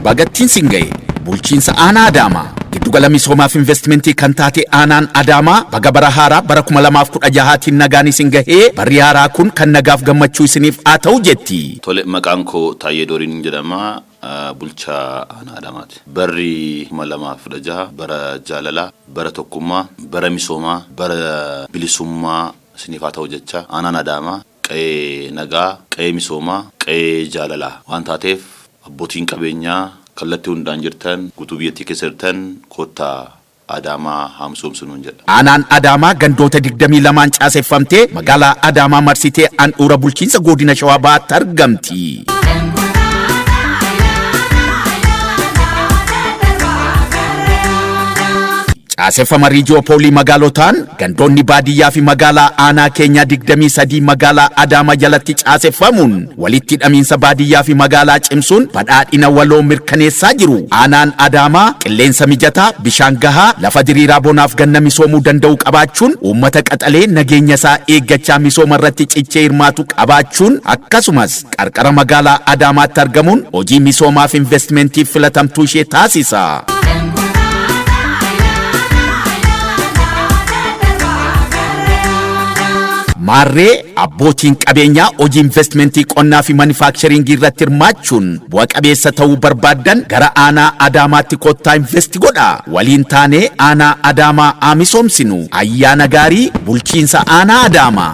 Bagattiin siin ga'e bulchiinsa aanaa Adaamaa. Giddugala misoomaaf investimentii kan taate aanaan Adaamaa baga bara haaraa bara 2016tiin nagaan isin gahee barri haaraa kun kan nagaaf gammachuu isiniif haa ta'u jetti. Tole, maqaan koo Taayyee Dooriin jedhama. Bulchaa aanaa Adaamaati. Barri 2016 bara jaalalaa, bara tokkummaa, bara misoomaa, bara bilisummaa isiniif haa ta'u jecha aanaan Adaamaa qe'ee nagaa, qe'ee misoomaa, qe'ee jaalalaa waan taateef abbootiin qabeenyaa kallattii hundaan jirtan guutuu biyyattii keessa jirtan koottaa Adaamaa haa misoomsinuun jedha. Aanaan Adaamaa gandoota 22n caaseffamtee magaalaa Adaamaa marsitee handhuura bulchiinsa godina Shawaa Bahaatti argamti. Caaseffama riijiyoopoolii magaalotaan gandoonni baadiyyaa fi magaalaa aanaa keenyaa 23 magaalaa Adaamaa jalatti caaseffamuun walitti hidhamiinsa baadiyyaa fi magaalaa cimsuun badhaadhina waloo mirkaneessaa jiru. Aanaan Adaamaa qilleensa mijataa, bishaan gahaa, lafa diriiraa bonaaf ganna misoomuu danda'u qabaachuun uummata qaxalee nageenya isaa eeggachaa misooma irratti cichee hirmaatu qabaachuun akkasumas qarqara magaalaa Adaamaatti argamuun hojii misoomaaf investimentiif filatamtuu ishee taasisa. Maarree abbootiin qabeenyaa hojii investimentii qonnaa fi manufaakscharingii irratti hirmaachuun bu'a qabeessa ta'uu barbaaddan gara aanaa Adaamaatti kottaa investi godhaa. Waliin taanee aanaa Adaamaa haa misoomsinu. Ayyaana gaarii bulchiinsa aanaa Adaamaa.